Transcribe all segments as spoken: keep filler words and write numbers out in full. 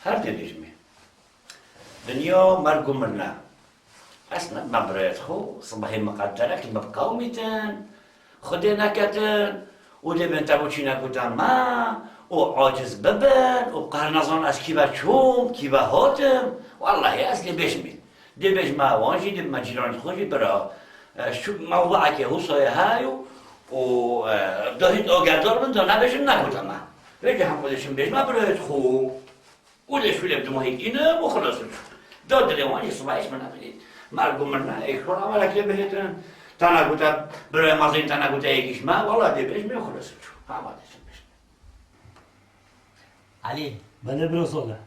Her dibêjmê. Dinya merg û mirna. Ez ne me birayet xwe, sibehê miqedere ki me bi qewmîtin, Xwedê neketin, û dê bên te bo çînekuta me, û aciz bibin, û qehr nezan ez kî ve çûm, kî ve hatim. Wellahî ez dê bêjmê. Dê bêjme wan jî, dê me cîranê xwe jî bira. E, şu mewduekê Hûsayê hey û, û, e, dahît agerdar bin, da nebêjin nekute me. Vêce hem xwe dê çim bêjme birayet xwe. Û lê şûlê bi dimahî tînim û xilas çû. Da dilê wan jî sibahê ji min nebinî. Merg û mirna ê şûra me lê bihêtin. Te negote birayê mezin, te negote yekî ji me. Wela dê bêjmê û xilas çû. Hema dê çim bêjmê. Elî. Belê biro Sole.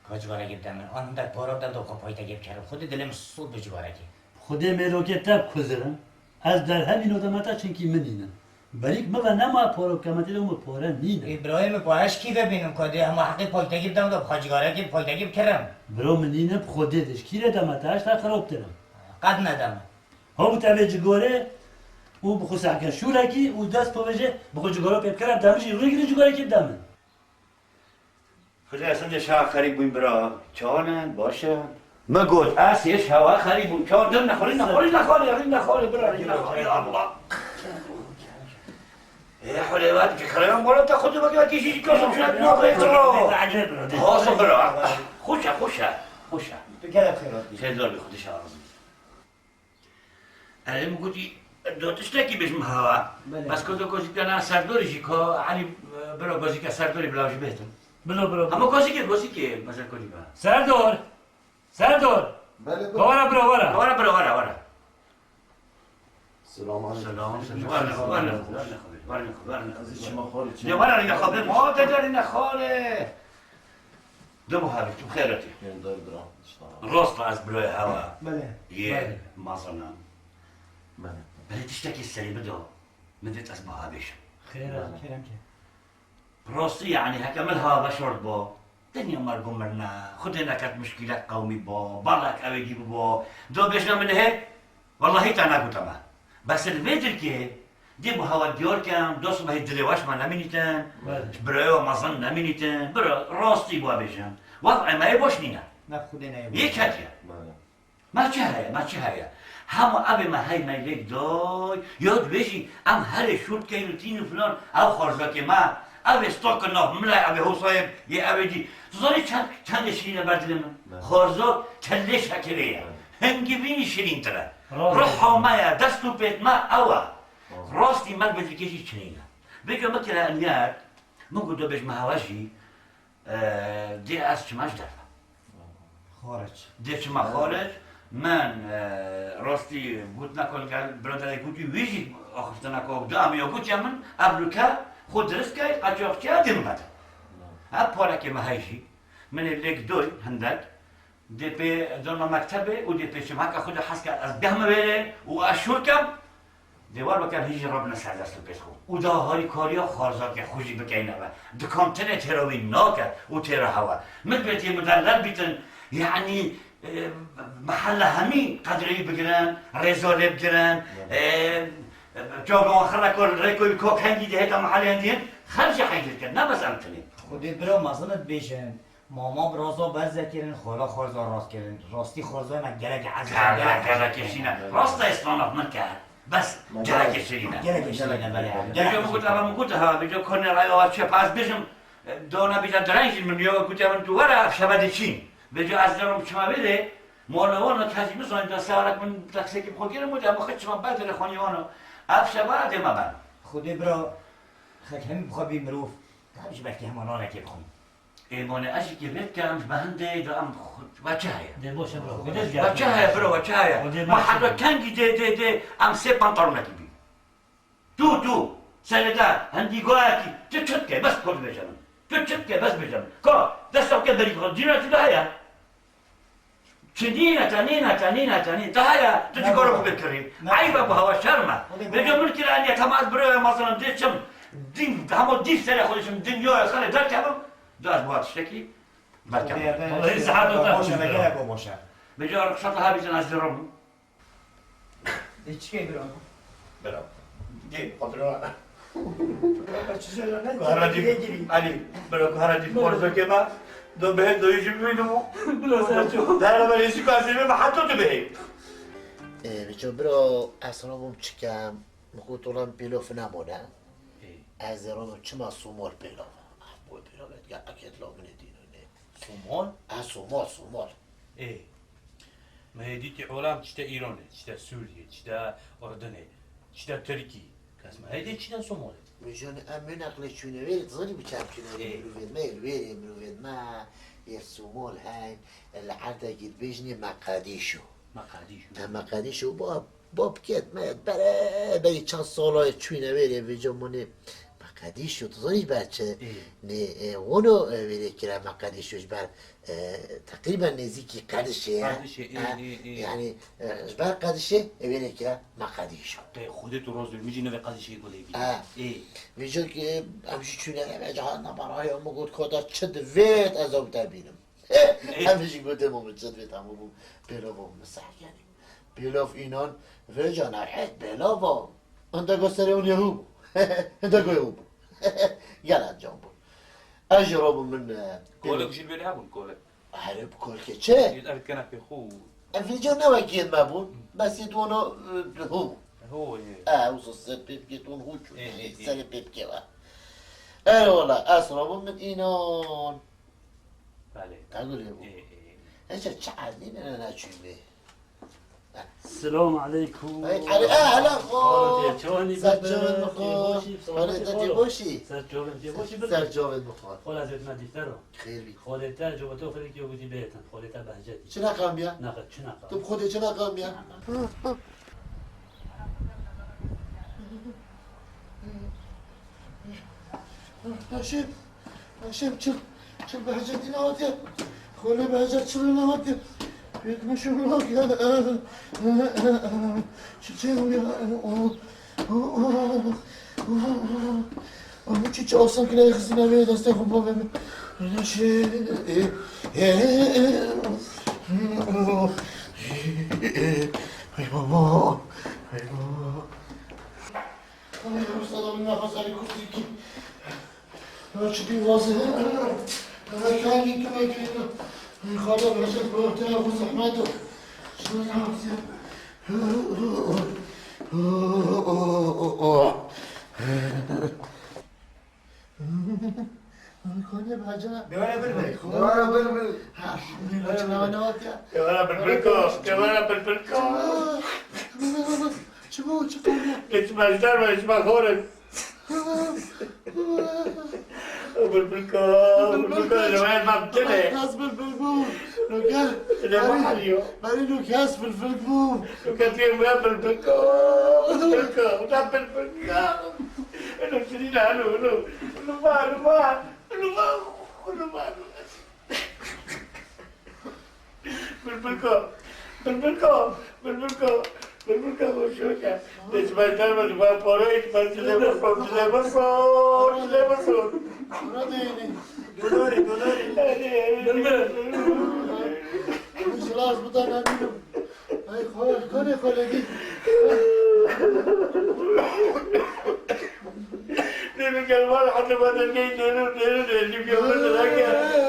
Ka civarekê bide min. An hindek para bide min da xwe paytekê bikerim. Xwedê dilê min sod be civarekê. Xwedê mêrokê te bi ku zirin. Ez derhevî nodemeta çinkî min nînin. Berîk min ve nema poro kemetê de û min pore nîne. Ê birayê min, pa ez kî vebînim ka dê hema heqê paytekî bidem de bi xwe cigarekê bi paytekî bikirim. Biro min nîne bi Xwedê de ji kî re demeta ez te xirobtir im. Qet nedem. Ha bu te vê cigorê û bi xwe sehke şûrekî û dest povêje bi xwe cigoro pê bikire dem jî rûnê girê cigorekî bide min. Xwedê ez hindê şewa xerîb bûm bira. Çawa ne? Baş e. Me got, ez yê şewa xerîb bûm. Çawa ne, ne, xorî, ne, xorî, ne, xorî, ne, xorî, bira, ne, xorî, Allah. Ê, xorê, wat ki xerîb, mola te xwedê bak, ki şîş, ki şîş, ne, ne, ne, ne. Haso bira. Xweş e, xweş e, xweş e. Tu gelek xeyrat dî. Xeyrdar bî, Xwedê şewa razî. Erê, min gotî, do tiştekî bêjim hawa. Belê. Bes ko do kozîk dana Serdorî jî ko, Elî, biro kozîka Serdorî bila jî bêhtin. Bilo, bilo, bilo. Ama kozîkê, kozîkê, mesela kozîka. Serdor! Serdor! Belê, bilo. Wara, biro, wara. Wara, biro, wara, wara. Selam aleyküm. Selam, selam. Wara, wara, wara, wara. Ez çima xorê çima. Ne wara, ne xorê, ma te derine xorê. De bu havê tu xeyretî. Ên der bira, işte. Rosta ez birayê hewa. Belê. Yê, belê. Mazana. Belê. Belê tiştekî serê bida. Min dêt ez biha bêjim. Xêr e, belê. Kerem ke. Bi rastî, yanî, heke min ha veşart bo. Dinya merg û mirna. Xwedê neket muşkîlek qewmî bo. Balek ewê dî bibo. Do bêjna min hê. Wellahî te negote me. Bes li vê dirkê dê bi hewa diyar kem, dost me hê dilê weş me nemînîtin, belê, ji birayê we mezin nemînîtin, bira rastî we bêjin. Wez'ê me yê baş nîne. Me Xwedê neyê. Yê ketiye. Belê. Me çi heye, me çi heye? Hema evê me hey me lêk day, ya dibê jî em herê şûr dikeyin û tîn û filan, ev xwarzakê me, evê stok nav mila, evê hosayê yê evê dî. Tu zanî çend, çendê şirîn e ber dilê min? Belê. Xwarzak kellê şekirê ye. Belê. Hingivînî şirîntir e. Rast. Ruha me ye, dest û pêt me ew e. Rast. Rastî me bi dikê jî çinîne. Bêje min kire enyet, min got do bêj me hewe jî, e, dê ez çima ji derve. Xaric. Dê çima xaric. Min, e, rastî gotina ku li gel biraderê gotî, wî jî axiftina ku du em ya gotiya min, ev luke xwe dirist key, qeçaxçiya dê min bede. Ev parekê me hey jî, min ê lêk doy hindek, Dê pê dona mektebê û dê pê çim. Heke Xwedê hez ket ez bihme wê rê û ez şûr kem, dê wer bikem hîn jî re bine ser dest û pêt xwe. Û da harîkariya xwarzakê xwe jî bikeyne ve. Dikan tenê têra wî nake û têra hewe. Min bêtiyê mudellel bîtin, yanî, e, mehelle hemî qedrê wî bigirin, rêza lê bigirin, e, e, çawa wan xirre kar rêkoyî kok hengî dihêta mehelleyên dîn, xev jî heydir kir, ne bes em tinê. Xwedê bira mezin dibêjin. Mama bi raza berze kirin, xwara xwarza rast kirin. Rastî xwarzayê me gelek ez gelek gelek şîne. Rast e, îslamaf min ke. Bes gelek şirîne. Gelek şirîne, belê. Gelek. Bêjo min got, eva min got, ha, bêjo konê raya çe pas bêjim, e, dona bîja direnjî min yo, got ya min tu were ev şeve de çîn. Bêjo ez derim çima vê de, mola wana kesî nizanî da sewarek min taksiyekî bi xwe kirin, got ya min xwe çima ber de xwanî wana. Ev şeve de me ben. Xwedê bira, xelk hemî bi xwe bî mirov. Tam ji belkî hema nanekê bixwin. Ê, mane ez jî kê vê dikim, ji me hindê de em xwe, we çi heye? Dê boş e bro. Xwedê We çi heye bro, we çi heye? Xwedê Ma çi heta heye? Kengî dê, dê, dê, em sê pantalonekî bî. Tu, tu, serê de, hindî goyekî, tu çi dike, bes xwe dibêje min. Tu çi dike, bes bêje min. Ka, desta ke berî xwe, cîna tu de heye. Çi nîne, te nîne, te nîne, te nîne. Te heye, tu Ne cigara baba? Xwe bêkirî. Ne Eyb e baba? Bu hewa şerm e. Xwedê Bêjo baba? Min kira niye, tamam ez biraya mazinan dê çim. Din, hema dîv serê xwe dişim, din yo xelê derkevim. Da ez bu tiştekî berkevim. Xwedê Wallahî saet o te Boş e, xwedê. Gelek o boş e. Bêjo rixsat ha bîzin ez dirim. Dê çi key bira? Bira. Dê, xwe bira. Bira, çi söyle, ne? Hara dî, Dê girî. Elî, bira, hara dî, Bira. Xwarzakê me. Do bihê do jî bibînim û. Bila ser ço. Dera me lêsî kasê me, me heta tu bihê. Ê, biço biro, ez rabûm çikem, min got, "Ulan pîlof nemone." Ê. Ez ê rabûm çima somol pîlof. Ah, bu pîlof et ya, eket lo min dîno ne. Somol? Ha, somol, somol. Ê. Me dîtî olam çite Îranê, çite Sûriyê, çite Urdunê, çite Tirkî. Kes me heyde çite Somalê. Mijan em min aqlê çûne wêrê, dizanî bi çem çûne wêrê. Ê. Mirovên me, wêrê mirovên me, yê Somol heyn, li erdekî dibêjinê Meqadîşo. Meqadîşo. He, Meqadîşo, ba, ba biket me, bere, berî çend sala çûne wêrê, vêca monê Meqadîşo, dizanî ber çi? Ê. Nê, e, wono, e, wêrê kira Meqadîşo ji ber E, teqrîben nêzîkî Qedişê ye. Qedişê, ê, Ha, ê, ê. Yanî, e, ji ber Qedişê, e, wê nêkire Meqedîşo. Tê Xwedê tu roz bî, min jî navê Qedişê gulê bî. Ha. Ê. Vêca ki, em jî çûne, em ê caha nabara ya min got, "Koda çi divêt, ez ew te bînim." Ê. Em jî gote, "Mo min çi divêt, em bû pêlava min seh yanî." Pêlav înan vêca nehêt pêlava. Enda go serê û nehû bû. Enda go ew bû. Gel encam bû. Ez jî rabûm min, e, Kolek jî li wê hebûn, kolek. Herê bi kolkê çi? Ev dikene pê xwe û Ev vêca ne wekî yên me bûn. Bes yê dwana, e, hû bû. Ho, ê. E, wisa ser pê bikê ton hû çû. Ê, ê, ê. Serê pê bikê ve. Erê wala, ez rabûm min înan. Belê. Te gulê bû. Ê, ê, ê. Heçe çi erdî ne, ne, ne çûyî bê. Selamu aleykum. Hey, ale, ah, hele, xo. Xalê te, çawanî Ser bebe, çavên min, xo. Tê boşî, Xalê te, tê boşî. Ser çavên tê boşî bebe. Ser çavên min, xo. Xalê ez êtime dîfter o. Xêr bî. Xalê te, cevete xêrê ki gotî bêtin. Xalê te behcetî. Çi neqam ya? Neqe, çi neqam? Tu bi Xwedê çi neqam ya? Haşim, Haşim, çil, çil behcetî nehatiye. Xwelê behcet çil nehatiye. Yetmişim yok ya. Çiçeğim ya. Ama çiçeği alsam ki ne xizine ve deste xumma ve. Şey, Ay baba, ay baba. Ay, Rus adamın nefes alıp kusur ki. Ölçü bir vazı. Ay, kendi kime girdi. Ay, kadar bir şey bu ortaya bu zahmet o. Şunu ne yapsın? Konyê Bacana. Devara bilbil. Devara bilbil. Ha, elhamdülillah, çi nava ne hat ya? Devara bilbil ko, devara bilbil ko. Çi bu, çi bu, çi bu? Geç başlar ve hiç bak oğlum. Bilbil ko, bilbil ko, devara bak deme. Nasıl bilbil bu? Luka. Ne bahar yo? Bari Lukas bilbil bu. Luka diye ben bilbil ko, bilbil ko, ulan bilbil ko. Alo, Şirîne, alo, alo. Alo, va, alo, va. Alo, va, alo, va. Bilbil ko. Bilbil ko. Bilbil ko. Bilbil ko, hoş, hoş. Hiç ben gelmedim. Ben para hiç ben size bakmam. Size bakmam. Size bakmam. Para değil. Doları, doları. Bilbil. Hiç lazım da ne bileyim. Ay, xwe, xwedê xwe lê dî. Dêrû gel, var hadi bana ne, dêrû, dêrû, dêrû, dêrû, dêrû, dêrû.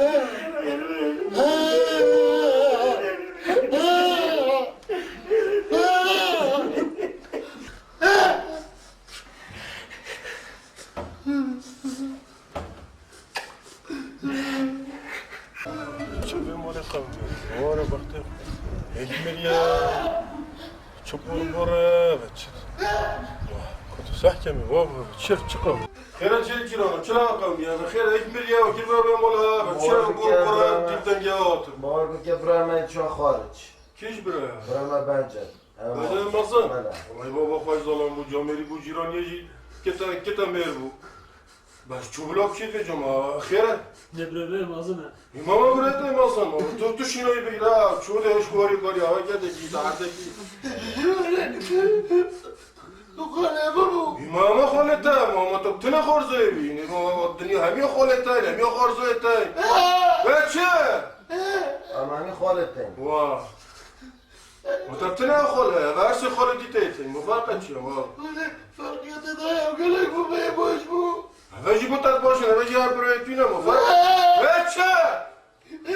Çavê mora xew. Mora baxtê. Ekmeriya. Çi bor bor ve çi. Kutu sahke mi? Wa, wa, çir, çi qew? Xêra çir, çir, çira qew ya. Xêra ekmeriya, kir bor bor mola. Çir bor bor, dip denge otur. Mor bike bira me ço xaric. Kiş bira? Bira me bence. Bence mazın. Vay baba, xway zalam bu, camêrî bu, cîraniyê jî kita, kita mêr bu. Bes çû bila kişî vê cama, xêr e? Ne bira me mazin e. Îmama bira te mazin, tu, tu şînayî bigre, çû de eş kuwarî kuwarî, hava kete kî, dahte kî. Tu xalê bibû. Îmama xalê te, mama tu tine xorzoyê bî, ne, dinya hemiya xalê te, hemiya xorzoyê te. Ve çi? Amanî xalê te. Wa. Û te tine xol heye, ve her sê xolê dî tê tê. Min ferqe çi ye, wa? Ferqiyê te daye, gelek bû, bê baş bû. Eve jî bû te baş e, eve jî her birayê tîne min ferqe. Ve çi?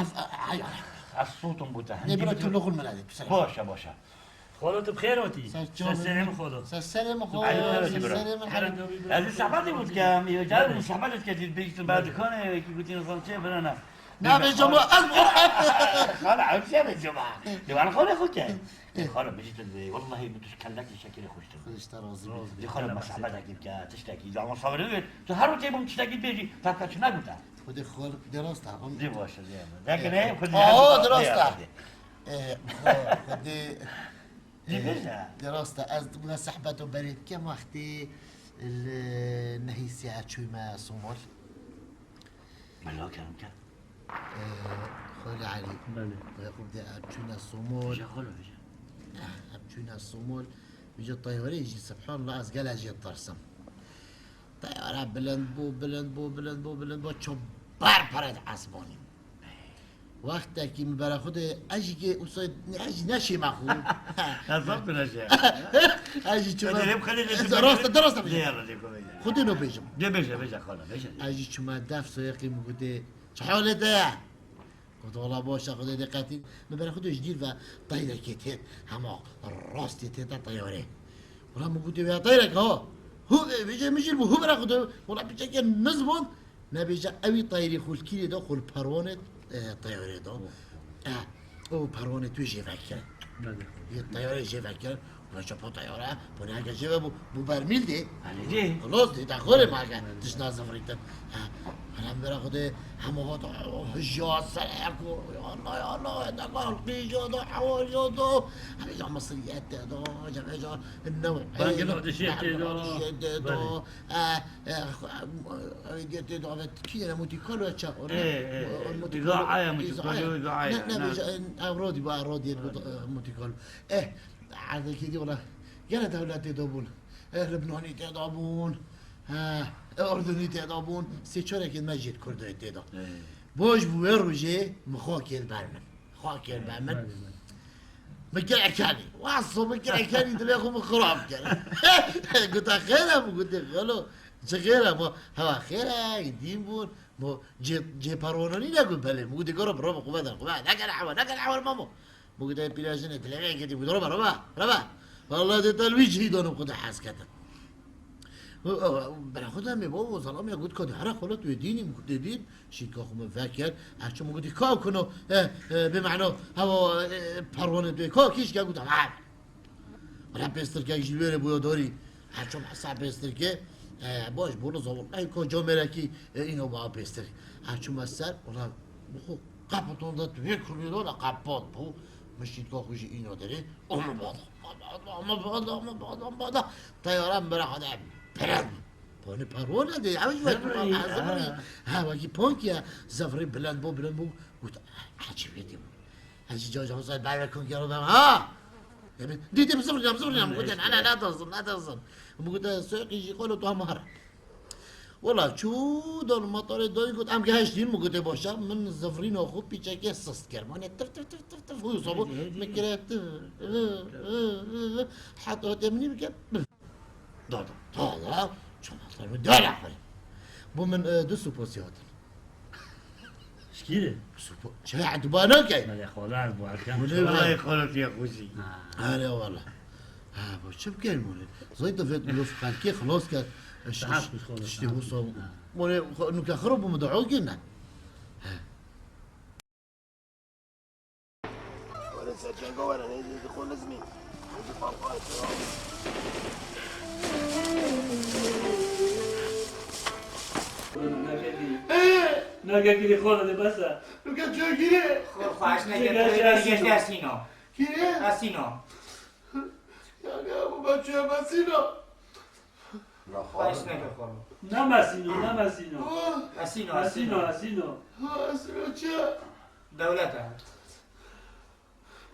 Ez, ay, ay. Ez sotim bû te. Ne, bira, tu loxul min edê, tu ser. Baş e, baş e. Xalo, tu bi xêr hatî. Ser çavê min. Ser serê min, xalo. Ser serê min, xalo. Ay, ser serê min. Kerem, kerem. Ez ê sehbetê bû dikem, ê, carê min sehbetê dike, dî bihîstin ber dikanê, wekî gotî nizam çi, birana. Nabêje ma, ez xalo, ew çi bêje ma. Dê wan xalê xwe ke. Ê, xalo, bijî tu dibê, wellahî bi tu ji kellekî şekilê xweştir. Xwedê ji te razî be. Dê xalo, me sehbetekî bike, tiştekî, dê ama sabirê wê. Tu her rojê bûm tiştekî dibêjî, te bike çi negote. Xwedê xal, dê rast e, ram. Dê baş e, dê ama. Dê kine, xwedê. Aa, dê rast e. Ê, xwe-, xwedê, Dê bêje. Dê rast e, ez wina sehbeto berê dikem wextê li nehî sê ez çûyme Somol. Bela kerem ke. Ee, Xwelê Elî. Belê. Wê xwe bidê, em çûne Somol. Bêje xwelo, bêje. Eh, em çûne Somol. Vêca teyareyê jî, subhanallah, ez gelek jê ditirsim. Teyare bilind bû, bilind bû, bilind bû, bilind bû, çû ber pere di esmanî. Wextekî min bera xwe de, ez jî kê wisa, ez jî neşême xwe. Ez zaf tu neşê. Ez jî çûme. Hadi, hep xelê de. Ez rast, rast. Dê ya, dê ku bêje. Xwedê no bêjim. Dê bêje, bêje xala, bêje. Ez jî çûme def soyeqî min gotê, "Çi halê te ye?" Gote, "Wala baş e, Xwedê dê qetî." Min bera xwe de ji dîr ve teyrekê têt, hema rastê tête teyarê. Wala min gotê, "Ya teyrek ha." Hu, e, bêje min jî bû, hu bera xwe de. Wala piçekê nizbûn. Nebêje ewî tayirî xwe li kîrê de, xwe li perwanê, e, tayarê de. E, û perwanê tu jê vekir. Belê. Yê tayarê jê vekir. Ve çapo tayare, bu ne heke jê ve bu, bu bermîl dê. Belê dê. Xelas dê, te xorê ma heke tişt nazivirîtin. E, hene bira xwe dê, hema hat, oh, hijya serek û, ya Allah, ya Allah, ne gal qîja da, hewal ya da. Hemê ca misiriyet tê da, cemê ca, ne, Bangladeşê tê da. Bangladeşê tê da. Belê. E, e, ew ê diye tê davet kî ye, Mutîkal we çax, ore? Ê, ê, ê, Mutîkal, Îza Aya, Mutîkal, Îza Aya. Îza Aya, ne, ne, ne. Bêje, e, ew rodî, ba rodî, Aya. Mutîkal. Eh, erdekî dî wala. Gene dewlet tê da bûn. Eh, Libnanî tê da bûn. Ha, eh, Urdunî tê da bûn. Sê çarekên me jê Kurd tê da. Ê. Baş bû wê rojê, min xwe kêl ber min. Xwe kêl ber min. Belê, belê. Min kir ekenî. Waso min kir ekenî, dilê xwe min xirab kir. Gote, "Xêr e?" Min gote, "Xalo, çi xêr e?" Bo, "Hewa xêr e, dîn bûn." Bo, "Cê, cê peronanî ne?" Got, "Belê." Min gote, "Goro, roma, xwe veder, xwe veder. Nekene hewa, nekene hewa, mamo." Min gote, "Pîra jinê, dilê wê yekê dî." Min gote, "Roma, roma, roma." Vallahi dê te li wî cihî danim xwe de hez ketin. Bera xwe de me bo, o zelam ya got, "Kadî, here xelat wê dînî?" Min gote, "Dîn." Şîka xwe min vekir. Her çi min gotî, "Ka kino, e, e, bê meno, hewa, e, perwane dê, ka kîşke?" Gote, "Ha." Wala pêstirkek jî wêrê bûyo dorî. Her çûm hesa pêstirkê, e, baş bû, li zewil, ey ka camêrekî, e, îno ba pêstir. Her çûme ser, wala, bixwe qepiton da tu wê kurmî da, wala qepat bû. Min şîtka xwe jî îno derê. Ama bada, ama bada, ama bada, ama bada, ama bada. Teyare min bera xwe de peren. Panî perwane dê, ew jî wekî Zevrî, pan, ha, zevrî. Ha. Ha, wekî pankî ye, zevrî bilind bû, bilind bû. Got, "Ecêbê dî bû." Ez jî ca ca ser ber ve konkero dem, ha! Dîtî bi zifrîna, bi zifrîna, min gote, "Ne, ne, ne dizin, ne dizin." Min gote, "Sêqî jî xalo tu hema here." Wela çû dal matarê dayî got, "Em gehiştîn." Min gote, "Baş e." Min zifrîna xwe pîçekê sist kir. Mane tif, tif, tif, tif, tif, hû sabû. Min kire tif, tif, tif, tif, heta hatiye minî bike. Da, da, da, da. Çawa xwe dara xwe. Bo min, e, du suposî hatin. Şkîrê? Supo-, çi, tu ba nakey? Belê, xala ez ba kem. Wele vay xala tu ya xwezî. Ha. Hele wala. Ha, bo çi bikeyim wele? Zayt da vet mirof xelkê xilas ket. Eş, Daha eş, xwî xala, tiştê daha bu xwî. Son. Ha. Wele xo-, nuke xiro bu mu da o gine. Ha. Were serçenga were, hêdî dixwe nizmî. Hêdî balqay. Nagekirî xora de bes e. Luka ço girê. Xor xwaş neke, Çi tu gerçi gerçi Esîno. Esîno. Girê. Esîno. Ya, ya, bu ben ço Esîno. Xwaş neke xor. Ne Mesîno, ne Mesîno. Oh. Esîno, Esîno, Esîno. Esîno. Ha, Esîno çi? Dewlet e.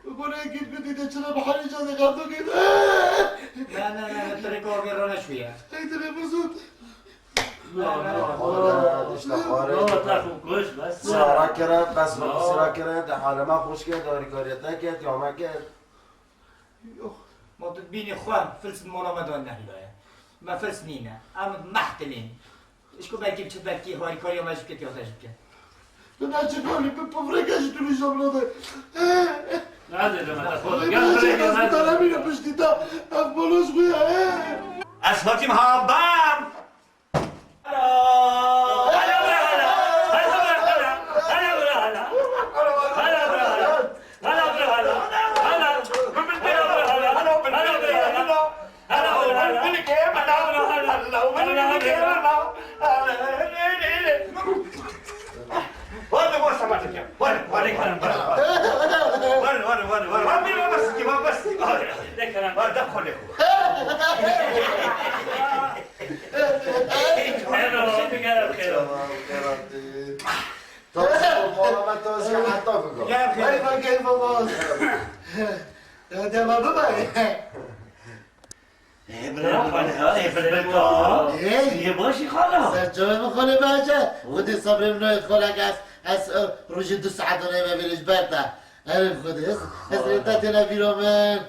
Bi bo ne gît gidî de çira bi herî ca de gato gît. Ne, ne, ne, ne, tirê ko gero neşuye. Hey, tirê buzut. No, no, no. Xore, işte xore. No, ta xo koş, bes. Sara kere, bes No. sara kere, de halema xoş kere, de harîkariyete kere, yame kere. Yox. Ma tu bînî xwe, firs mola me dan nehîlaye. Me firs nîne. Em mehtilîn. Ji ku belkî biçe, belkî harîkariya me ji bike, tiyata ji bike. Tu ne çi kalî bi pivreke ji tu nîşan bide. Nade deme, te xwe. Gel, gel, gel, gel. Emîne piştî te. Ev baloz xuya. Ez hatîm ha bam. Tamam, xêr hatî. Tazî ol, mala me tazî, heta bigo. Gel, gel. Keyfa, keyfa baz. Ya, dema bibe. Ê, bira, bira, ê, bira, bira. Ê. Yê başî xala. Ser çavê min xalê bence. Xwedê sabrê min nayê xalek ez, ez, e, rojê du saet nayme vêrê ji ber te. Erê Xwedê, ez, ez rê te têne bîra min.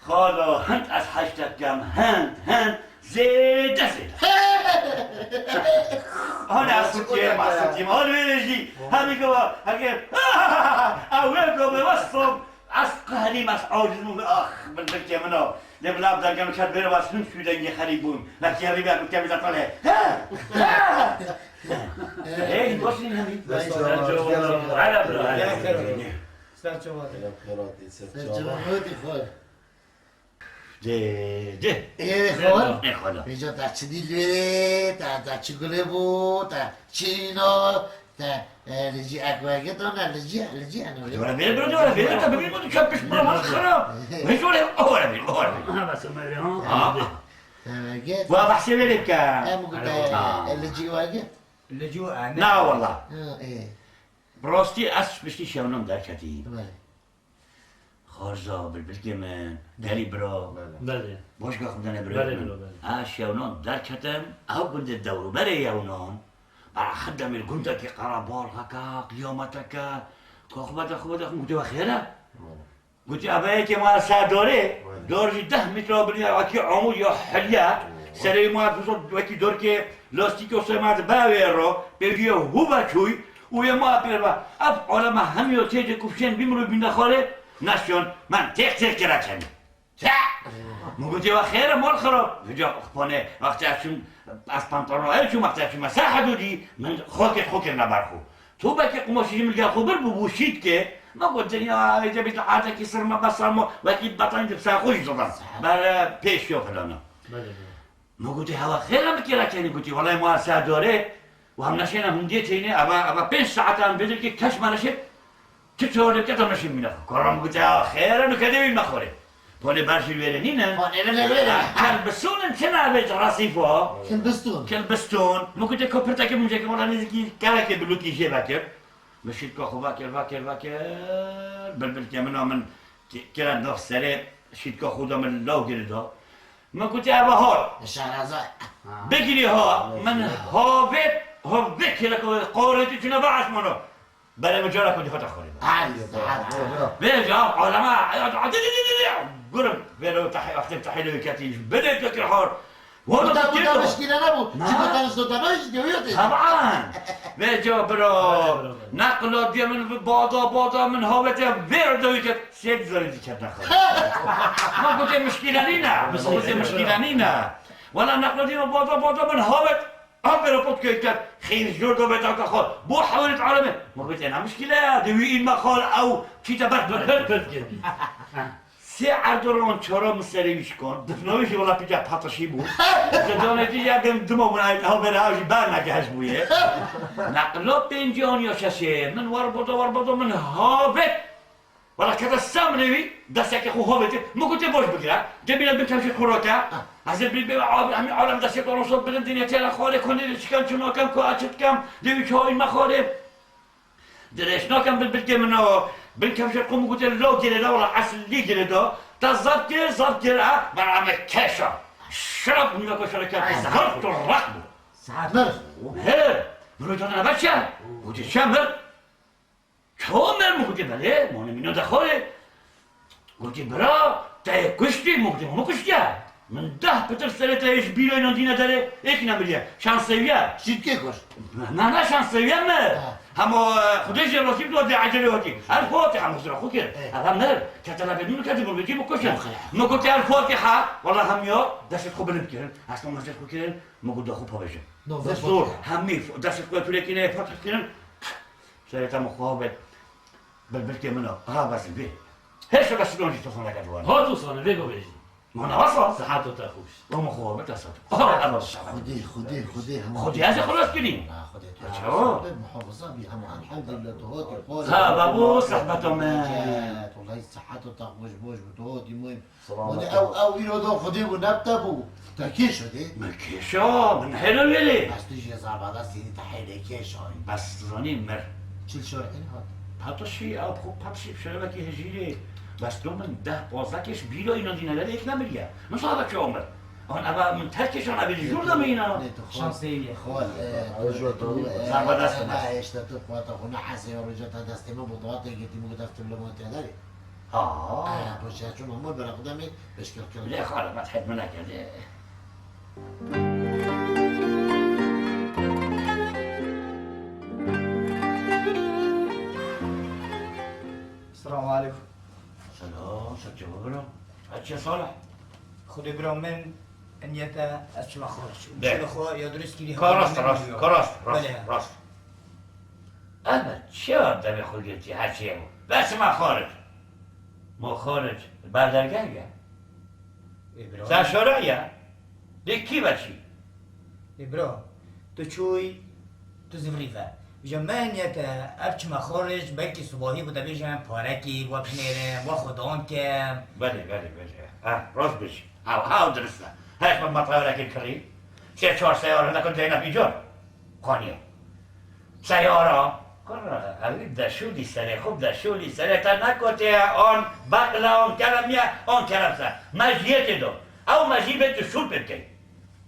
Xalo, hind ez heştek kem, hind, hind, zêde, zêde. Hane ez kutiyê, ma kutiyê, hal vêrê jî, hemî gava, heke, ew ê gava, wesfam, ez qehrîm, ez aciz bûm, ax, bildirkê min o. Lê bila bi dengê min ket bêre, ez hin şûdengê xerîb bûm. Belkî herî bêr, kutiyê min de tale. Hey, boş nîn hemî. Dest çawa, Ala bira. Ser çava te. Xêratî, ser çava. Ser çava te xwe. De, de. Ê, xwe. Ê, xwe de. Vêca te çi dî lê, te, te çi gulê bû, te çi îno, te, e, li cî ek wege to ne, li cî, li cî eno. Wala bêre bira, wala bêre, te bibî bû, tu çep pişt bira, wala xera. Vêca wala, o wala bî, o wala bî. Ha, bes, Ömer, ha. Ha. Te wege. Wa behsê wê lê bike. Em gute, Ha. e, li cî wege. Li cî, e, ne. Na, wala. Ha, ê. Bi rastî ez piştî şewnan derketî. Belê. Xarza, bilbilkê min, derî bira. Belê. Belê. Boşka xwe dene bira Belê, min. Bira, belê. Ez şewnan derketim, ew gundê dewrûberê yewnan. Bera xwe demê li gundekî qerebalxeke, qiyameteke, ka xwe vede, xwe vede, xwe gotê we xêr e? Belê. Gotî, "Ebe yekê ma ser dorê, dor jî deh metre biliya, wekî amûd ya hilye, serê ma wekî dorkê lastîkê serê ma dibe wê ro, pêvî ye hû ve çûy, û yê ma pêr ve. Ev aleme hemî yo têcê kufşên bî mirov bînde xwarê, neşyon, men têk têk kira kenî." Çe? Min gotî, "Ve xêr e, mal xirab." Vêca xpanê, wextê ez çûm, ez pantolon ew çûm, wextê ez çûme ser hedûdî, min xokê xwe kirine ber xwe. Tobekê qumaşî jî min gel xwe bir bû, bû şîtkê. Me got, "Dinya, êdî bî tu erdekî sirme besarmo, wekî betanî di ser xwe jî zidan. Ber, e, pêş yo filana." Belê, belê. Me gotî, "Hewa xêr e, min kêra kenî?" Gotî, "Welay ma ser dorê, û em neşêne hundiyê çêyne, eva, eva pênc saete em vêdekê keş me neşê, tu çorê kete neşê mîne xwe." Kora min gotî, "Hewa xêr e, nuke dê wî me xorê." Ponê ber jî wêrê nîne. Ponê li wêrê. Kelbisûn in, çi navê ji resîf o? Kilbistûn. Kilbistûn. Min gotê, "Ko pirtekê min jêkir, wela nêzîkî kerekê bilûkî jê vekir." Min şîtka xwe vekir, vekir, vekir. Bilbilkê min a min Ke-, kira nav serê şîtka xwe da min law girê da. Min gotê, "Eva hal." Şehrazay. Bigirî ha, min havêt, havêt kira ku qorê tu çûna ve esmana. Berê min cara ku dihata xwarê. Ay, saet, bro, bro. Vêca, alema, gurim, vêro tahî, wextê tahî lê ketî, bidê tu kir hal. Wala Kuta, tu kuta kir. Mişkîle nebû. Na. Çi kuta, kuta, kuta, kuta, kuta. Taban. Vêca bira. Bira, bira, bira. Neqla diye min bi bada, bada min havete vêr dewî ket. Sê zarî diket neqla. Ma gotê mişkîle nîne. Ma gotê mişkîle nîne. Wala neqla diye min bada, bada min havet. Am bira pot kê ket. Xîr jor do beta ka xo. Bu hewlet alemi. Ma gotê ne mişkîle ya. Dewi in ma xal ew. Çîte ber, ber, ber, ber. Sê erdoran çara min serê wî şikan, difna wî jî wela pîca pataşî bû. Ji danê jî ya dem dima bûn, ay, ha bera jî ber neke heş bûye. Neqla pêncî an ya şeşê, min war boda, war boda, min havêt. Wela kete semrê wî, desteke xwe havêtê, min gotê boş bigire. Demî bin kemşê xwe rake. Ez ê bi, bi, abi, hemî alem destê xwe rose, birin dinya têra xwarê, konê de çikan çi nakem, ku açit kem, de wî çawî me xwarê. Dirêj nakem bilbilkê min o. Bin kevşê qum gotê lo girê de, wala eslî girê de. Te zaf kir, zaf kir, ha? Bana me keşa. Şeref bû, me ko şeref kir. Ay, zaf tu raq bû. Saet. Mir. He. Min o canına ver çe? Gotê çe mir? Ço mir mi gotê belê? Mane mino de xore. Gotî, "Bira, te yê kuştî?" Min gotî, "Hûn kuştiye? Min deh pitir serê te yê ji bîroyê nan dîne derê, êk nemiriye. Şansewiye." Şîtkê kuşt. Na, na, şansewiye mi? Ha. Hema, e, Xwedê jê razî bi, dê ecelê hatî. El Fatiha, min zira xwe kir. Ê. Eva mir, ketela bê min ketî, min wekî bikuşin. Yok ya. Min gotî, "El Fatiha." Wala hemiya destê xwe bilind kirin. Hesta min destê xwe kirin, min got, "Da xwe pavêjin." No, zor. Hemî destê xwe pûrekî ne, Fatiha kirin. Serê te min xwe bê. Bilbilkê min a, ha, bes bê. Hêşa bes non jî tu xwe neke duwan. Ha, tu sane, vê bibêjî. Mana wasa? Siheto te xweş. Ama xwe bê te sat. Aha, ama sat. Xwedê, Xwedê, Xwedê hema. Xwedê ez ê xelas kirî. Ha, Xwedê tu. Çawa? Xwedê muhafaza bî hema. Elhamdülillah, tu hatî xwar. Ha, babo, sehbeta me. Wallahî siheto te xweş, boş bû, tu hatî muhim. Selamet. Wele ew, ew îro do Xwedê bû, ne bi te bû. Te kêş o dê? Min kêşa, min hêlo wêlê. Bes tu jî zava da sînî te hêlê kêş ayî. Bes tu zanî mir. Çil şor hêl hat. Patişî, ew xwe patişî, şerevekî hejîrê. Bes tu min deh pazdeh kêş bîra înan dîne, lê yek nemiriye. Min sabe çi omir. An eva min ter kêşan, eva jûr de mîna. Lê tu xwe. Şansê ye. Xwe, e, Ew jûr tu, tu, e, zava dest e, nehêşte tu xwe te xwe nehesê ya roja te destê min bû, dawatê girtî min got ev tu li wan tê derê. Ha. Eh, boş ya, çûm hemû bera xwe demê pêşkêl kirin. Lê xwe re me hed min nekirdi. Selamu aleykum. Selam, ser çava bira. Eçe Salih. Xwedê bira min, niyete ez çima xwe. De. Çima xwe ya dirust kirî. Ka rast, rast, ka rast, rast, rast. Ebe, çi ya devê xwe girtî her çiyê bû? Be çima xaric? Ma xaric, berdergeh ye. Ê, bira. Sen şara ye. Lê kî ve çî? Ê, bira, tu çûy, tu zivirî ve. Ji me niyete ev çima xaric, belkî sibahî ku te bêjin parekî, we binêrin, we xwedan kin. Belê, belê, belê. Ha, rast bêjî. Haw, haw dirist e. Her xwe matrawekê kirî. Sê çar seyar hene ku deyna pîcar. Qaniye. Seyara. Kurra, ev deşûlî serê xwe, deşûlî serê te nekotiye, an beqle, an keremiye, an keremse. Me ji yekê do. Ew me jî bê tu şûl pê bikey.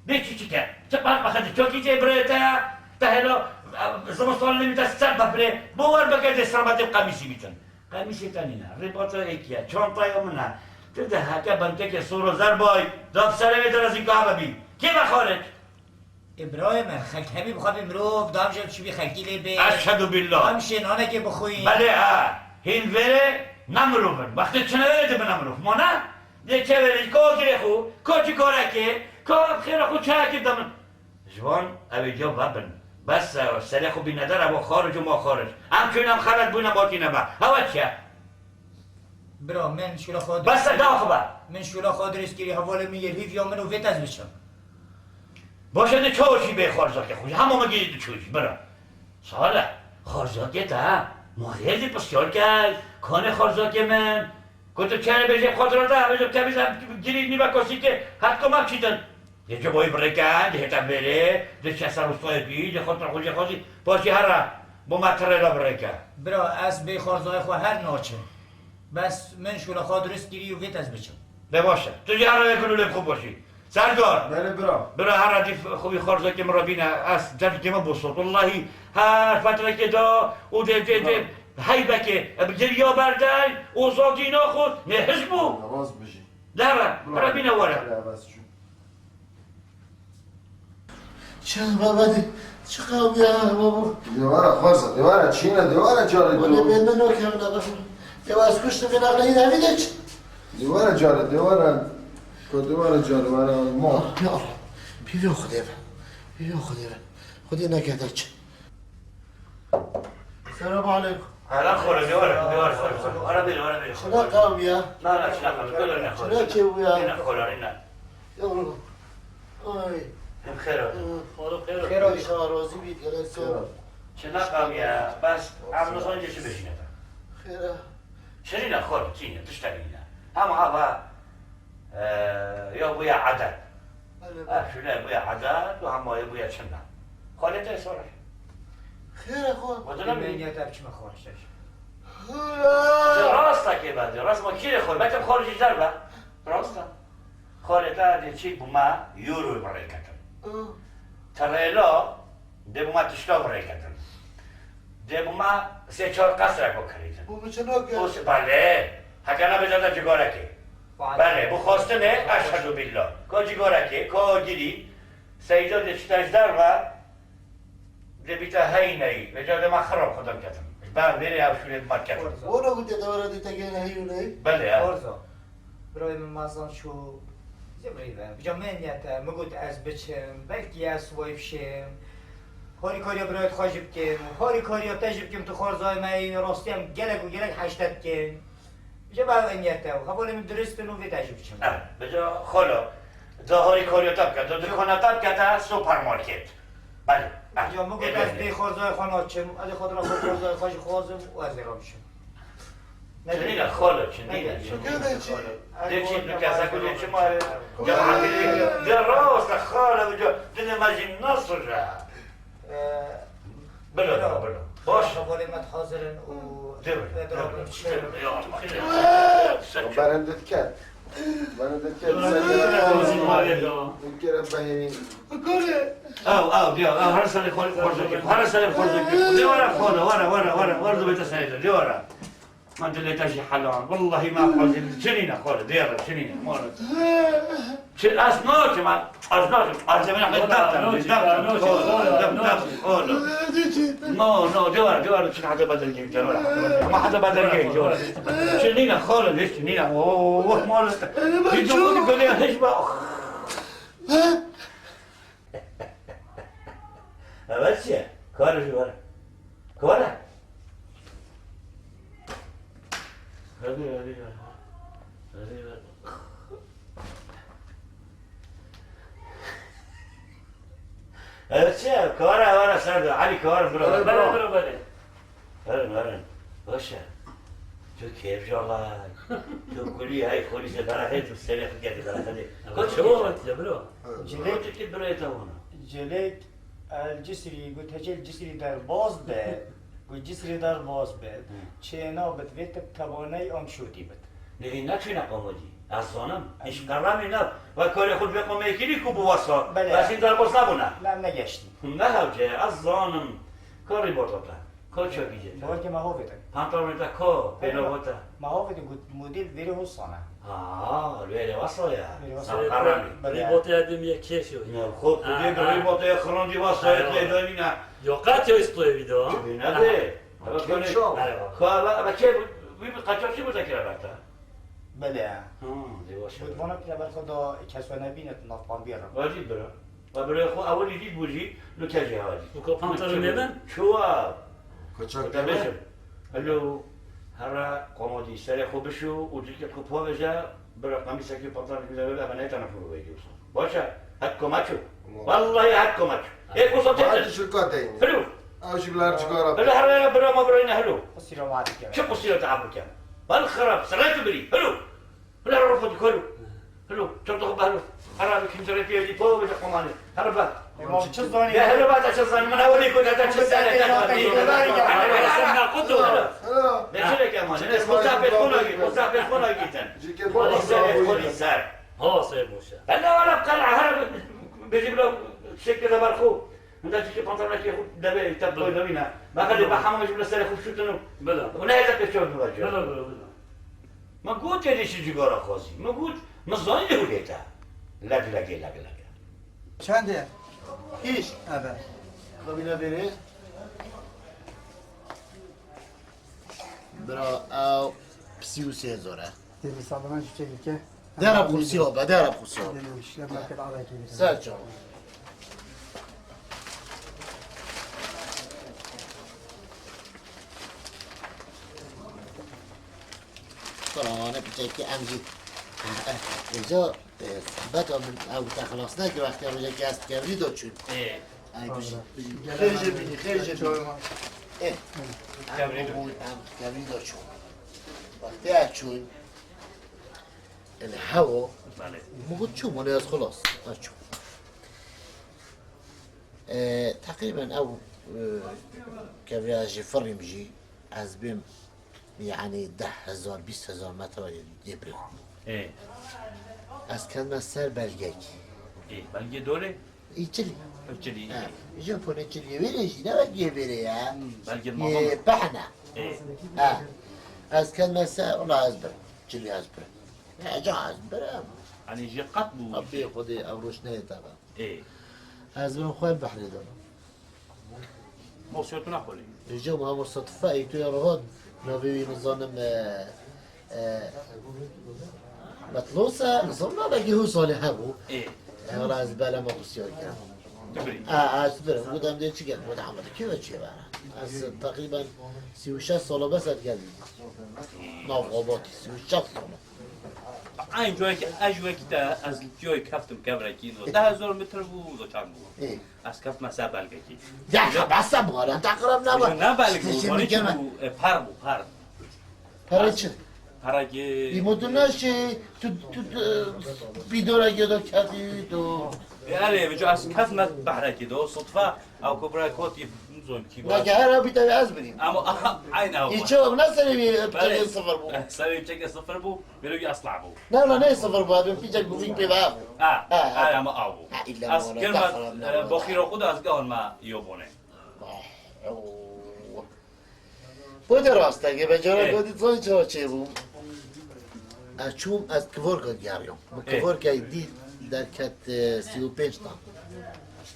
Bê çi çi ke? Ti park bexedî çokî tê birê te ya, te hêlo, e, zimistan lê te ser bepirê, bo wer bike dê sirbatê qemîsî bîtin. Qemîsê te nîne, rêbata êkiye, çantaya min e. Ti de heke benteke sor û zer bay, da bi serê wê de rezî kahve bî. Kê me xaric? Ê birayê me, xelk hemî bi xwe bê mirov, dam jê çi bî xelkî lê bê. Eşhedû billah. Em şê nanekê bixwîn. Belê ha, hîn vêrê ne mirov in. Wextê çine vêrê dibine mirov. Ma ne? Dê çeverê, ka girê xwe, ka cikarekê, ka xêra xwe çayekê de min. Ji wan ew ê diya vebin. Bes e, serê xwe bîne der, ew xaric û ma xaric. Em çûn, em xelet bûne, ma tîne me. Hewe çi ye? Bira, min şûla xwe Bes e, dirist, dawa xwe be. Min şûla xwe dirist kirî, hevalê min yê hîv ya min û vê tez biçim. Baş e, de çawa çî bê xarzakê xwe? Hema me girî diçû jî, bira. Salih, xarzakê te, ma hêzî pisyar key, kanê xarzakê min. Ku tu çerê bêjê xwe direte, bêjê kevî ze girî nîve kosîkê, hetko me çîtin. Yê ci boyî birêke, dihête vêrê, diçe ser ustayê bî, dê xwe tira xwe jê xwezî, paşî here, bo me tirê re birêke. Bira, ez bê xarzayê xwe her naçim. Bes min şûla xwe dirust kirî û vêt ez biçim. De baş e. Tu jî here yek û lê xwe boşî. Serdar! Belê bira. Bira here dî xwe wî xwarzekê min re bîne, ez cevkê min bû sot. Wellahî her fetrekê de û dê, dê, dê, heybekê, e, bi geriya berdey û zadîna xwe nêhiz bû. Rast bijî. De here, Bira. Here bîne were. Belê, bes çû. Çi baba de, çi qewm ya baba? Dêwara xwarza, dêwara çîne, dêwara carê Wele dêwara. Bê min o kevna baba. Dêwa ez kuştim, bê navla yine evî de çi? Dêwara carê, dêwara. Ko dêwara carê, wara mo. Ah, ya Allah. Pîvê Xwedê be. Pîvê Xwedê be. Xwedê nekete çi. Selamun aleykum. Hala xora, dêwara, dêwara, dêwara. Ara bêle, ara bêle. Çina qewm ya? Na, na, çina qewm. Kolo ne xora. Çina çêbû ya? Ne xora, ne. Yavrum. Ay. Hem xêr ol. Xêr ol. Xêr ol. Şah razî bît, gelek sağ ol. Çi naqam ya, bes em nizan ki çi bêjîne te. Xêr e. Çi nîne xol, çi nîne, tiştek nîne. Hema hava, e, ya bûye adet. Belê, belê. Ha, şule bûye adet û hema ya bûye çinna. Xolê te sor. Xêr e xol. Wadana mi? Niyet e biçime xol işte. Rast e ki ben de, rast ma kîrê xol, belki xol jî der be. Rast e. Xolê te dê çî bûma euro bi rê ketin. Hı. Terêlo dê bûma tişta bi rê ketin. Dê bûma sê çar qesrek bi kirîtin. Bu biçim yok ya. O se-, belê. Heke ne bêje de cigarekê. Belê. Belê, bu xwestinê, eşhedû billah. Ko cigarekê, ko girî, seyda dê çi te ji derve, Dê bîte hey ney, vêca dê ma xirab xwe derketin. Ji ber vêrê ew şûlê bi me ketin. Wano gotê dewera dê te gêne hey û ney? Belê, ya. Xwarza. Birayê min mezan çû zibrî ve. Vêca me niyete, min got ez biçim, belkî ez wayî bişêm. Harîkariya birayê xwe jî bikim, harîkariya te jî bikim, tu xwarzayê me yî, rastî em gelek û gelek heşte dikin. Vêca bi ev niyete û hevalê min dirist in û vê te jî biçim. Evet, vêca xolo, da harîkariya te bike, da dikana te bike te supermarket. Belê. Vêca min got ez bê xwarzayê xwe naçim, ez ê xwe dira xwe xwarzayê xwe jî xwazim û ez ê re biçim. Çinîne xolo, çinîne, çinîne xolo. Dê çi, du kese ku dê çi ma ye? Cemaatê dê, dê rast e xalo, vêca dilê me jî nasir e. Ee, Bilo, bilo, bilo. Baş. Hevalê me hazir in û Dê bira, dê bira. Ya Allah. Sen Berendet ket. Berendet ket. Sen Ew, ew, diya, ew, her sene xor-, xorza kir. Her sene xorza kir. Dê were xorza, were, were, were, were, dê bete sene, dê were. Ma dilê te jî helan. Wellahî ma xwazî. Çinîne xorza, dê re, çinîne. Mora. Çi, ez naçim, ez naçim. Ez ê min def de, def de, oğlum, def de, oğlum. No, no, dê were, dê were, çi heta bedelgehê, dê were. Ma heta bedelgehê, dê were. Çinîne xorza, hiç çinîne. Oh, mora. Hiç çinîne. Hiç bak. Evet ya, kara şu var. Kara. Hadi, hadi, hadi. Hadi, hadi. Evet ya, kara, kara, sardı. Ali, kara, bro. Bere, bere, bere. Verin, verin. Baş e. Tu keyf jala. Tu kulî hey, kulî se dara hey, tu sene xwe kerdî dara hey. Koç çawa wet ya bro? Cilek. Koç ki bro ta wana. Cilek el Cisrî, got hecel Cisrî derbaz be. Got Cisrî derbaz be. Çêna bit vê tip tebaney am şotî bit. Nivî ne çîne qomodî. Ez zanim. Hiç qeramî ne. Ve karê xwe vê qomê kirî ku bi wasa. Belê. Ve sî derbaz nebûne. Ne, negeştî. Ne hewce, ez zanim. Karî bordo te. Ko çöpî jê te? Borkê me hovê te. Pantolonê te ko? Pêlava te? Me hovê te got model vêrê hosane. Ha, vêrê wasa ya. Vêrê wasa. Serqaranî. Belê. Rîbotê edimiye kêş yo. Ya, xo, tu dê bi rîbotê xirandî wasa ya, tê de nîne. Yo qat yo istoyê vî de. Çi ne de? Eve kêş o. Xo, eve, eve kê, wî bi qaçaxçî bu te kire ber te? Belê. Ha, dê baş. Got vana kire ber xo da kes we nebîne tu nav pandiye re. Vacî bira. Ve birê xwe ewilî dît bû jî, li kejê hewacî. Û ka pantalon nêbin? Çuwa. Kaçak deme. Helo, here qomodî serê xwe bişo û cilkê xwe pavêje, bira qemîsekî pantalon bîne wê, eve neytana xwe bêjî wisa. Baş e, het komeço. Wallahî het komeço. Ê ku sotê. Hadi şirka deyni. Helo. Ew jî bilar cigara. Helo, here bira ma birayne helo. Qusîra ma dike. Çi qusîra te abuke? Bal xirab, sirê tu birî. Helo. Bila ro fo dikolo. Helo, çorto xo belo. Hera bi kincerê piyê di po ve qomane. Hera ba. Emam çi zanî? Ya hera ba, ta çi zanî? Min ewilî ku ta çi sene, ta çi sene. Sen ne kutu? Helo. Beşirek emanet. Ji Musa Fethola git, Musa Fethola git. Ji ke Xwedî ser, Xwedî ser. Ha, Seyid Musa. Bella wala qal her bêjî bila şekil de ber xwe. Hunda çişkê pantolonekê xwe devê te koy devîne. Bexelê be hema ji bila serê xwe şûtin û. Bila. Û ne hêza pêşew dû vecî. Bila, bila, bila. Min got êdî şî cigara xwezî. Min got, min zanî lê hûlê te. Leg legê, leg lege. Çend e? Hîş. Evet. Kabine bêrê. Bira, ew sî û sê hezar e. Dê misafiran jî çêkê ke. Dera xursiya be, dera xursiya be. Dê şikayet market alay kê. Ser çawa. Bira, wane piçekî em jî. Êca, e, beka min ew te xilas nekir, wextê rojekê ez kevrî de çûn. Ê. Ay, bijî, bijî. Xêr jê bînî, xêr jê bînî. Ê. Kevrî de. Em bûn, em kevrî de çûn. Wextê ez çûn. Ê, hewo. Belê. Min got çûm, wan ez xilas. Ez çûm. Ê, teqrîben ew, e, kevrî ez jî firîm jî, ez bêm, yanî deh hezar, bîst hezar metre yê, yê bira. Ê. Ez ketime ser belgekî. Ê, belgê dorê? Ê, çilî. Ev çilî. Ha, Japonê çilî wêrê jî, ne wek yê vêrê ya. Hmm, belgê Yê mama. Pehne. Ê. Ha. Ez ketime ser, wala ez birim. Çilî ez birim. Heca ez birim. Hani jê qet bû. Rabbê Xwedê ev roj neyê te be. Ê. Ez birim xwe behrê de. Mosiyotuna xwelî. Rica ma Mustafa, ê tu ya rahat, navê wî nizanim, e, e, Metlos e, nizanim navekî hû salê hebû. Ê. E, wala ez bela me husiya kirim. Tu birî. A, ez birim, gudam dê çi gel, gudam de kê ve çê vera. Ez teqrîben sî û şeş sala bes ez geldim. Nav xebatî, sî û şeş sala. Eyn cayê ki ez ji wekî te, ez li tiyoyê keftim kevrekî, do deh hezar metre bû, do çand bû. Ê. Ez keftime ser belgekî. Ya, ya, basa bu ara, takırım ne var? Ne belge bû? Bana çi bû? E, per bû, per. Pere çi? Perekî. Îmo tu naşê, tu, tu, tu, e, pîdora gêdo kefî tu. E, erê, bico ez keftime behrekî do, sutfa, ew ku bira kotî, nizom kî bû. Nake her ew bî tevî ez birîm. Ama, aha, eyn ew. Î çi ew ne serê wî, e, Belê. Serê sifir bû. E, serê çekê sifir bû. Vêrê wî esla bû. Na, na, ne sifir bû, abi, pîçek bû, vî pê va. Ha, ha, ha, ha, ama aw bû. Ha, illa Ez wala kirma, taxra, e, na, boxîro xwe de ez gehon me yo bone. Vah, ew. Bu de rast e, be cara Ê. Godî zay çawa çê bû. Ez çûm, ez kivorka digeriyom. Bu Ê. Kivorka dî derket, e, sî û pênc tan.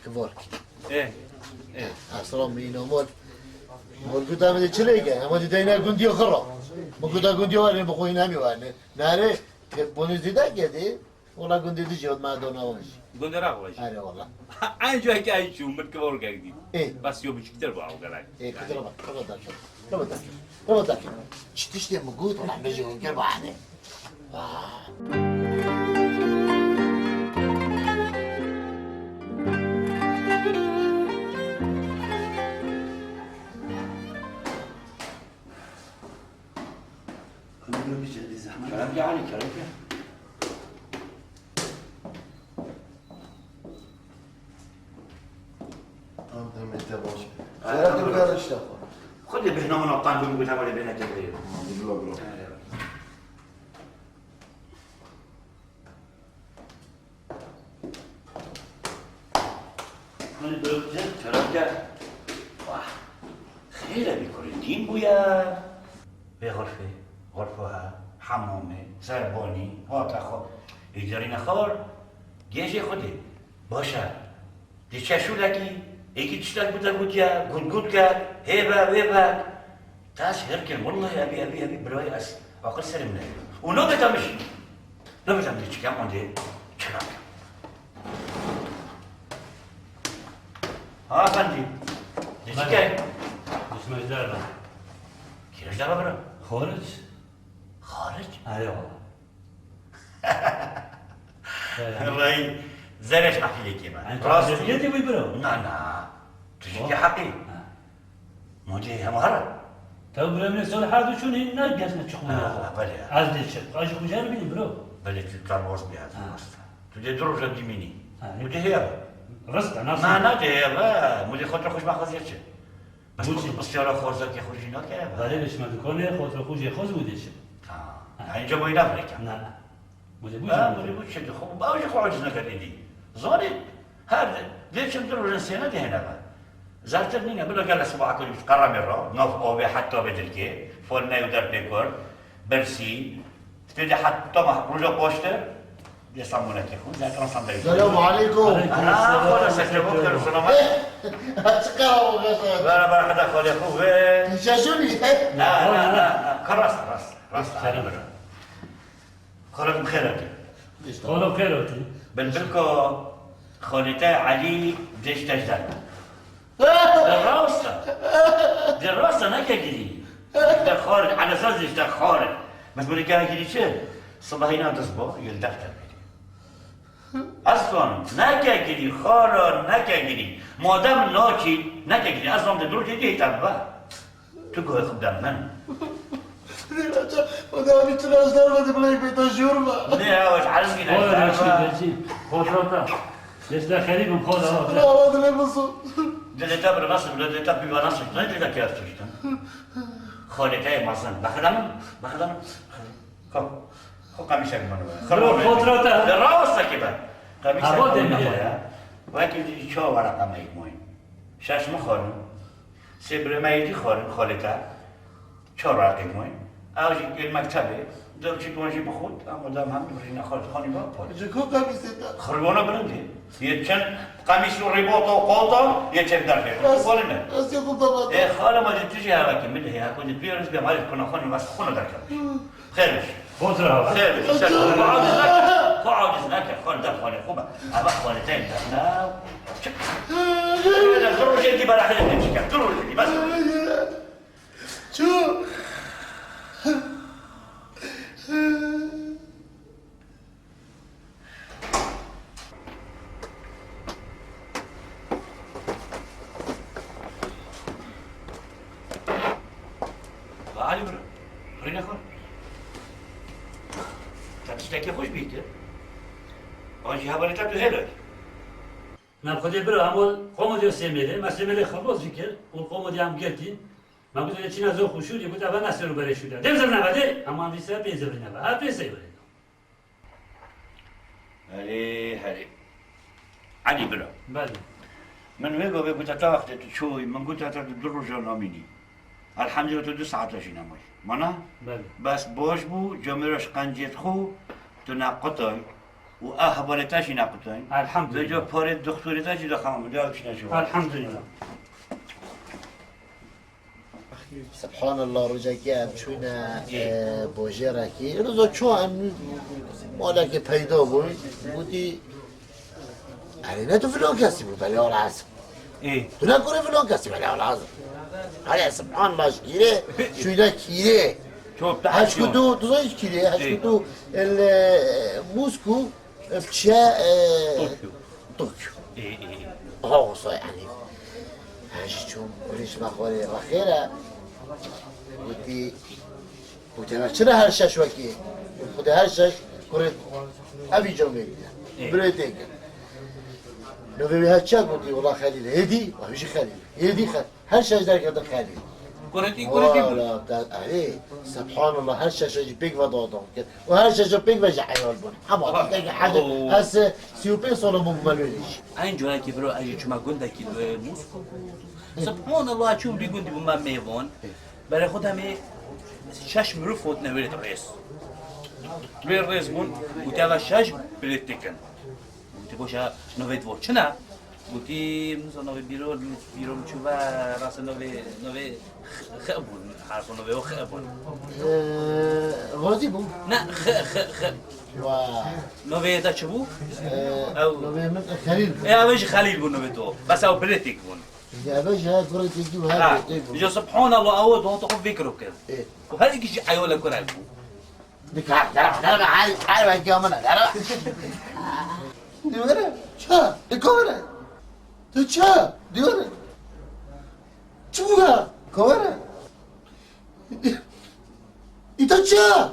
Kivork. Ê. Ê. Esra mîna mol. Mol guda min de çi lêke? Ama di deyna gundiyo xira. Bu guda gundiyo var, bu koyun hemi var. Nare, ke bunu zida kedi. Wala gundê dijî ot me dona wan jî. Gundê raxwe jî. Erê wala. Eyn cayê ke eyn çû, min kivorkek dît. Ê. Bes yo biçûktir bû ew gelek. Ê, kudura bak, kudura bak. Kudura bak. Kudura bak. Çi tiştê min got, wala min jî got, ger bahane. Vah. Kerem ke Ali, kerem ke. Tamam, tamam, ete baş. Kerem ke, bu kadar işte. Xwedê bêhna min a qan bû, min got hevalê bêhna keveyê. Tamam, dur, dur, dur. Hani böyle güzel, çarabıca. Vah. Xêr e, bî kurê dîn bûye. Vê xurfê, xurfo he, hemamê, serbanî, hate xwe. Ê cerîne xar, gêjê xwe dê. Baş e. Di çeşûlekî, êkî tiştek bû te gotiye, gût gût ke, hê be, wê be. Te ez hêr kir, wellahî, ebî, ebî, ebî, birayê ez aqil serê min e. Û nobê te min jî. Nobê te min jî çi kem, an dê çi nakim. Ha, efendî. Dê çi key? Dişmecdar be. Kî rejdar be bira? Xaric. Xaric? Erê wala. Rey, zerê ji efîlekê me. Rast. Yanî tu edebiyatê bûyî bira? Na, na. Tu jî ke heqî. Ha. Moncê hema here. Tev bira min sal her du çûn hîn ne gez ne çiqûn. Ha, belê. Ez dê çi? Ez ji xwe jî bînim bira. Belê tu karbaz bî, ha, tu rast. Tu dê du roja dî mînî. Ha, tu dê heye. Rast e, nasıl? Na, na, dê heye. Mudê xwe tu xweş maxwaziye çi? Bû çi? Pisyara xwarzakê xwe jî nake eve. Belê, dişme dikanê, xwarzê xwe jê xwaz bû dê çi? Ha. Ha. Enca boy navrekam. Ne. Bû jê, bû Ha, jê. Bû jê, bû çi? Xwe, ew jî xwe aciz nekir êdî. Zanî, her dê çim du rojan sêne dê hene be. Zertir nîne, bila gele siba kulî qeramê ra, nav avê heta vê dilkê, fol ne û derpê kur, birsî, Tê de heta roja paştir, dê samunekê xwe, zaten sandalye. Selamu aleykum. Aleykum selam. Ana, xwala selam, xwala selam. Çi qara bu qasa? Vera, vera, hada xwalê xwe ve. Şaşuni. Na, na, na, na. Ka rast, rast, rast. Selam. Xwala bi xêr hatî. Xwala bi xêr hatî. Bilbil ko, xalîte Elî dêş tejder. Di rasta. Di rasta neke girî. Dişte xwarin, elesas dişte xwarin. Bes bu neke girî çi? Sibahîna diz bo, yil def te girî. Ez zanim, neke girî, xwara neke girî. Madem nakî, neke girî. Ez zanim de dur girî, hîta bibe. Tu guhê xwe bide min. O da bir transfer verdi, bırak bir taşıyorum da. Ne ya, baş, elz gine. Oy, Reşîd, Reşîd. Kontrata. Deste xerîbim, xwe de al. Bravo, dile mısın? Dilê te bira nasıl, dilê te bira nasıl? Ne dilê te kêf tiştin? Xalê te mezin. Bexdem, bexdem. Xo, xo qemîşek min be. Xirbo, kontrata. De rawasta ki be. Qemîşek min be ya. Wekî çawa were qemeyik moy. Şaş mi xwarin. Sê birê me yê dî xwarin, xalê te. Çar reqî bûn. Ew jî yên mektebê. Dev çî wan jî bixwit, em û dem hem birîne xwe dixwanî ba pol. Ji ku qemîsê te? Xirwana bilindî. Yê çend qemîs û rîbota û qolta, yê çek derxê. Ez, Xwalin e. Ez yê xwe baba. Ê, xala ma ji tu jî hevekî min heye, ku di pî riz bê malê kuna xwe nivas xwe derkevin. Xêr be. Xêr be. Xwe aciz neke. Xwe aciz neke. Xwe li ber xwalê xwe be. Eva xwalê te derna. Çık. Şöyle dur, şey gibi, beraber çıkar. Dur, şey gibi, bas. Çu. Alî bira, birîne xwe. Te tiştekî xweş bî kir. An jî hevalê te tu hêl. Na xwedê bira, hemû qomodî sêmêlê, me sêmêlê xirboz jî kir, û qomodî em girtî. Me gote, çîna zor xweşû dî, gote, eve ne ser û berê şû de. Dê bizirine ve, dê. Hema vî ser pê zirine ve. Ha, pê sey ve. Herê, herê. Elî bira. Belê. Min wê gavê gote, ta wextê tu çûyî, min gote, te tu du roja namînî. Elhamdulillah, tu du saeta jî nemaî. Mana? Belê. Bes baş bû, camêra ji qencê xwe tu nequtay û ev hevalê te jî nequtay. Elhamdulillah. Vêca parê doktorê te jî daxema min, ya çi neşe. Elhamdulillah. Subhanallah, rojekê em çûne, e, bojêrekî. Roza çû em malekê peyda bûn. Gotî, "Erê ne tu filan kesî bû, belê wala ez." Ê. "Tu ne kurê filan kesî, belê wala ez." Erê, subhanallah, ji kîrê, şûyde kîrê. Çok da Heşku tu, tu zayıf kîrê, heşku Ê. tu, el, e, Mosku, Çiye, e, Tokyo. Tokyo. Ê, ê, ê. Aha, olsa yani. Her şey çok gülüş mahvali. Bakıra. Gotî, gotî, çira her şeş wekî? Xwedê her şeş kurê evî camê bîne. Ê. Birê têkin. Novê wî her çiya gotî, wala Xelîl. Hêdî, wî jî Xelîl. Hêdî Xelîl. Her şeş derkevin xelî. Kuretî, kuretî bû. Wala, te, erê, subhanallah, her şeş jî pêk ve dadon kir. Û her şeş pêk ve jî eyal bûn. Hema Aha. Te ki hece, Oo. Ez sî û pênc sala bû melûlî jî. Eyn carekî biro, ez jî çûme gundekî li Moskova. Subhanallah, çûm vî gundî bûme mêvan. Berê xwe demê şeş mirov hotine wê rêz. Wê rêz bûn, û te ve şeş bilêt dikin. Gotî, "Boşa, novê divo çi ne?" Gotî, "Min zor novê bîro, bîro min çû ve, rastê novê, novê x, x bûn, harfo novê o x bûn." Ee, Gazî bû? Ne, x, x, x. Wa. Novê de çi bû? Ee, Ew. Novê min Xelîl bû. E, ew jî Xelîl bû novê to. Bes ew bilêtêk bûn. Ya, ev jî her kurê têkî bû, her Ha, kurê têk bû. Ji subhanallah, ew dohata xwe vê kiro kir. Ê. Û her ikî jî eyalek kurek bû. Dikar, dera, dera, her, her wekî min e, dera. Dîwere, ça, dikare. Tu ça, dîwere. Çi bû ya? Kawere. Îta ça?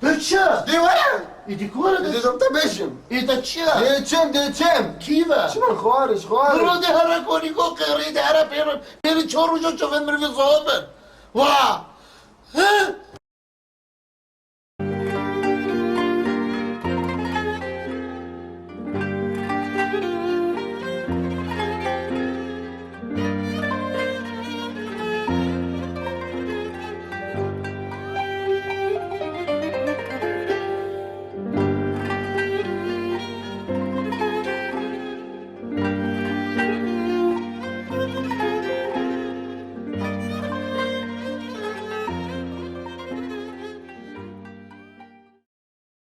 Tu ça? Dîwere. Êdî ku were Dê de? dizam te bêjim. Ê te çi ye? Dê çim, dê çim. Kî ve? Çima xwariş, xwariş. Biro de here konî go qêrî de here pêrin. Pêrin çor roja çovên mirovê zawa bin. Wa! He?